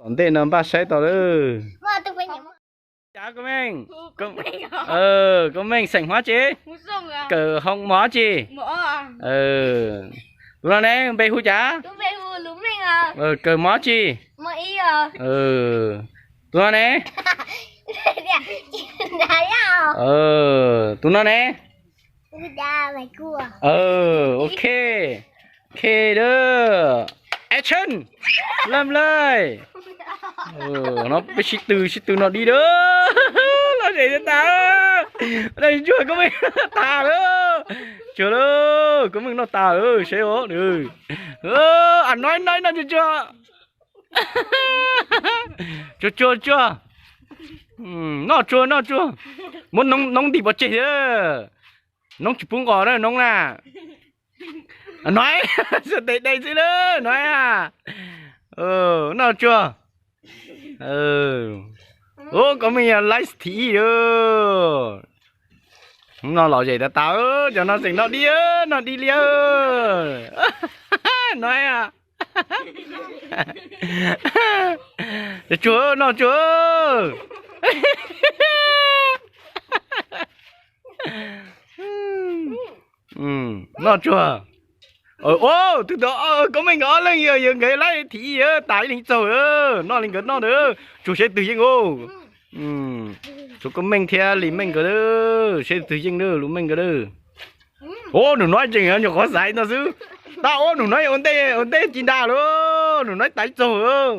Tom ntej no npaj saib tau lawm. Cas koj Meej, koj Meej xeem Hmoob tsi? Kawm hoo mos tsi? Tus no ne npe hu cas? Kawm mos tsi? Tus no ne? Tus no ne? Ok, ok, action, lâm lej. No peb sib tw sib tw no di lawm. Lom zem tas tas, tsuag koj Meej tas lawm. Tsuag lawm, koj Meej noj tas lawm, seb os. A, noj noj noj tsuag tsuag. Tsuag tsuag tsuag. Noj tsuag noj tsuag. Muab noob ntim pov tseg, noob tsis pub nqos na noob na. Noj, xuas tes de xwb na, noj. Noj tsuag. Ub, koj Meej yog laib thib ib. No lom zem tas tas, cov no xeem noj di, noj di li. Noj, tsuag noj tsuag. Noj tsuag. Ub, tus tom koj Meej nkawd ob leeg yog nkawd laib thib ib, tas ib leeg txaug. Noj li nkawd noj ntawd, tsuag seb twg yeej os. Tsuag koj Meej thiab Lis Meej nkawd, seb twg yeej, Lus Meej nkawd. Ub, nws noj yeej nyuam qhuav xaiv no xwb. Tab ub, nws noj ua ntej ua ntej ci nra lawm, nws noj tas ib txaug.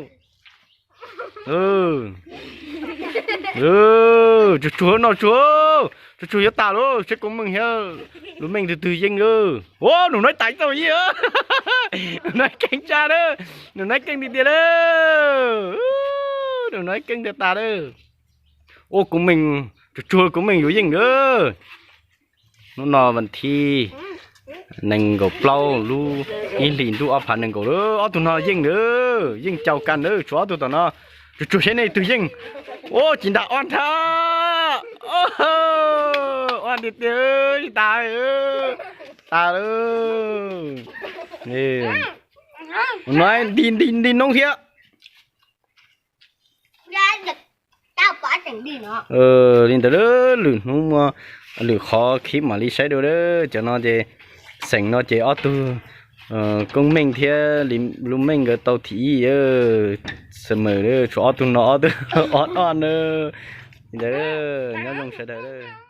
Tsuag tsuag noj tsuag, tsuag tsuag yuav tas lawm, seb koj Meej thiab Lus Meej twg twg yeej. Ub, nws noj tas ib txaug ib, nws noj keej tshaj lawm, nws noj keej tiag tiag lawm. Nws noj keej tiag tas lawm. Ub, koj Meej, tsuag tsuag koj Meej yuav yeej lawm. Hnub no vas thib nees nkaum plaub lub ib hlis ntuj ob phav nees nkaum lawm, ob tug no yeej lawm, yeej cau kas lawm, tshuav ob tug tom no. Tsuag tsuag seb nej twg yeej. Ub, ci nra ob nrhab. Ob tiag tiag, tas, tas lawm. Nti nti nti noob thiab. Li ntawd, lwm hnub muaj lwm qhov khib mam li saib dua. Cov no ces xeem no ces ob tug Koob Meej thiab Lus Meej nkawd tau thib ib, xwm mas tshuav ob tug no ob tug ob ob na. Li ntawd, nyob zoo sawv daws.